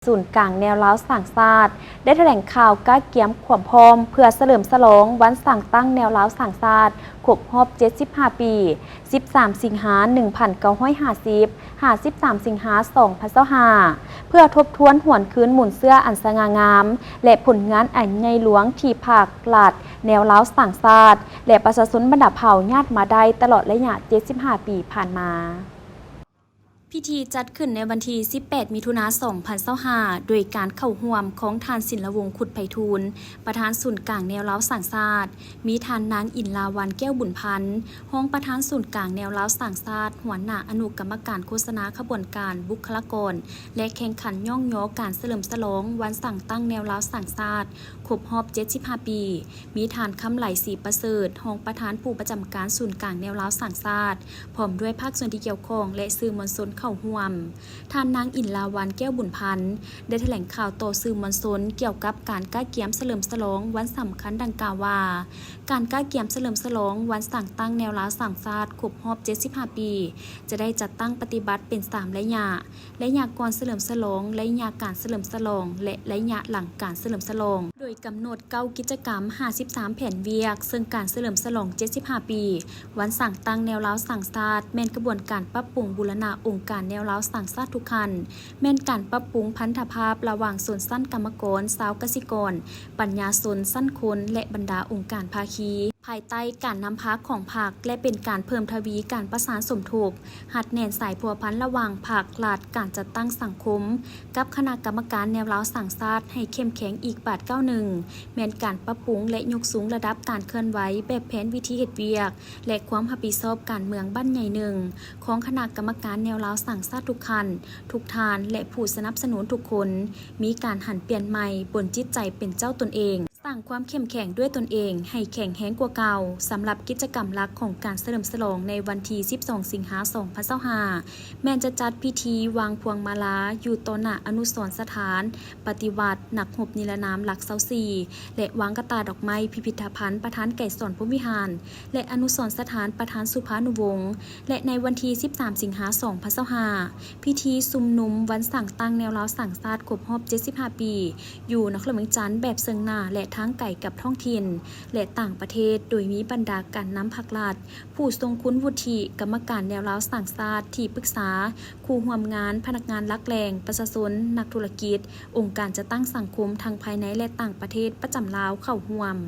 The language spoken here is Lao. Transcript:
ສູນກາງແນວລາວສ້າງຊາດ ໄດ້ຖະແຫຼງຂ່າວກະກຽມຄວາມພ້ອມເພື່ອສະເຫຼີມສະຫຼອງວັນສ້າງຕັ້ງແນວລາວສ້າງຊາດ ຄົບຮອບເຈັດສິບຫ້າປີ ສິບສາມ ສິງຫາ ໜຶ່ງພັນເກົ້າຮ້ອຍຫ້າສິບ ຫາ ສິບສາມ ສິງຫາ ສອງພັນຊາວຫ້າ ເພື່ອທົບທວນຫວນຄືນມູນເຊື້ອອັນສະຫງ່າງາມ ແລະ ຜົນງານອັນໃຫຍ່ຫຼວງທີ່ພັກລັດ ແນວລາວສ້າງຊາດ ແລະ ປະຊາຊົນບັນດາເຜົ່າຍາດມາໄດ້ຕະຫຼອດໄລຍະເຈັດສິບຫ້າປີຜ່ານມາ. ພິທີຈັດຂຶ້ນໃນວັນທີສິບແປດ ມິຖຸນາ ສອງພັນຊາວຫ້າ ໂດຍການເຂົ້າຮ່ວມຂອງທ່ານ ສິນລະວົງ ຄຸດໄພທູນ ປະທານສູນກາງແນວລາວສ້າງຊາດ, ມີທ່ານນາງ ອິນລາວັນ ແກ້ວບຸນພັນ ຮອງປະທານສູນກາງແນວລາວສ້າງຊາດ, ຫົວໜ້າອະນຸກຳມະການໂຄສະນາຂະບວນການບຸກຄະລາກອນ ແລະ ແຂ່ງຂັນຍ້ອງຍໍການສະເຫຼີມສະຫຼອງວັນສ້າງຕັ້ງແນວລາວສ້າງຊາດ ຄົບຮອບເຈັດສິບຫ້າປີ, ມີທ່ານ ຄຳໄຫຼ ສີປະເສີດ ຮອງປະທານຜູ້ປະຈຳການສູນກາງແນວລາວສ້າງຊາດ ພ້ອມດ້ວຍພາກສ່ວນທີ່ກ່ຽວຂ້ອງ ແລະ ສື່ມວນຊົນເຂົ້າຮ່ວມ. ທ່ານນາງ ອິນລາວັນ ແກ້ວບຸນພັນ ໄດ້ຖະແຫຼງຂ່າວຕໍ່ສື່ມວນຊົນກ່ຽວກັບການກະກຽມສະເຫຼີມສະຫຼອງວັນສຳຄັນດັ່ງກ່າວວ່າ, ການກະກຽມສະເຫຼີມສະຫຼອງວັນສ້າງຕັ້ງແນວລາວສ້າງຊາດຄົບຮອບເຈັດສິບຫ້າປີ ຈະໄດ້ຈັດຕັ້ງປະຕິບັດເປັນສາມໄລຍະ, ໄລຍະກ່ອນສະເຫຼີມສະຫຼອງ, ໄລຍະການສະເຫຼີມສະຫຼອງ ແລະ ໄລຍະຫຼັງການສະເຫຼີມສະຫຼອງ, ໂດຍກຳນົດເກົ້າກິດຈະກຳ ຫ້າສິບສາມແຜນວຽກ, ເຊິ່ງການສະເຫຼີມສະຫຼອງເຈັດສິບຫ້າປີ ວັນສ້າງຕັ້ງແນວລາວສ້າງຊາດ ແມ່ນຂະບວນການປັບປຸງບູລະນະອົງການແນວລາວສ້າງຊາດທຸກຂັ້ນ, ແມ່ນການປັບປຸງພັນທະພາບລະຫວ່າງຊົນຊັ້ນກຳມະກອນ, ຊາວກະສິກອນ, ປັນຍາຊົນ, ຊັ້ນຄົນ ແລະ ບັນດາອົງການພາຄີ ພາຍໃຕ້ການນຳພາຂອງພັກ ແລະ ເປັນການເພີ່ມທະວີການປະສານສົມທົບ, ຮັດແໜ້ນສາຍພົວພັນລະຫວ່າງພັກ, ລັດ, ການຈັດຕັ້ງສັງຄົມ ກັບຄະນະກຳມະການແນວລາວສ້າງຊາດໃຫ້ເຂັ້ມແຂງອີກບາດກ້າວໜຶ່ງ, ແມ່ນການປັບປຸງ ແລະ ຍົກສູງລະດັບການເຄື່ອນໄຫວແບບແຜນວິທີເຮັດວຽກ ແລະ ຄວາມຮັບຜິດຊອບການເມືອງບັ້ນໃຫຍ່ໜຶ່ງ ຂອງຄະນະກຳມະການແນວລາວສ້າງຊາດທຸກຂັ້ນ, ທຸກທ່ານ ແລະ ຜູ້ສະໜັບສະໜູນທຸກຄົນ ມີການຫັນປ່ຽນໃໝ່ບົນຈິດໃຈເປັນເຈົ້າຕົນເອງ, ສ້າງຄວາມເຂັ້ມແຂງດ້ວຍຕົນເອງໃຫ້ແຂງແຮງກວ່າເກົ່າ. ສຳລັບກິດຈະກຳຫຼັກຂອງການສະເຫຼີມສະຫຼອງໃນວັນທີສິບສອງ ສິງຫາ ສອງພັນຊາວຫ້າ ແມ່ນຈະຈັດພິທີວາງພວງມາລາຢູ່ຕໍ່ໜ້າອະນຸສອນສະຖານປະຕິວັດນັກຮົບນິລະນາມຫຼັກຊາວສີ່ ແລະ ວາງກະຕ່າດອກໄມ້ພິພິດທະພັນປະທານໄກສອນ ພົມວິຫານ ແລະ ອະນຸສອນສະຖານປະທານສຸພານຸວົງ ແລະ ໃນວັນທີສິບສາມ ສິງຫາ ສອງພັນຊາວຫ້າ ພິທີຊຸມນຸມວັນສ້າງຕັ້ງແນວລາວສ້າງຊາດຄົບຮອບເຈັດສິບຫ້າປີ ຢູ່ນະຄອນຫຼວງວຽງຈັນແບບເຊິ່ງໜ້າ ແລະ ທາງໄກກັບທ້ອງຖິ່ນ ແລະ ຕ່າງປະເທດ, ໂດຍມີບັນດາການນຳພັກລັດ, ຜູ້ຊົງຄຸນວຸດທິ, ກຳມະການແນວລາວສ້າງຊາດ, ທີ່ປຶກສາ, ຄູ່ຮ່ວມງານ, ພະນັກງານຫຼັກແຫຼ່ງ, ປະຊາຊົນ, ນັກທຸລະກິດ, ອົງການຈັດຕັ້ງສັງຄົມທັງພາຍໃນ ແລະ ຕ່າງປະເທດປະຈຳລາວເຂົ້າຮ່ວມ.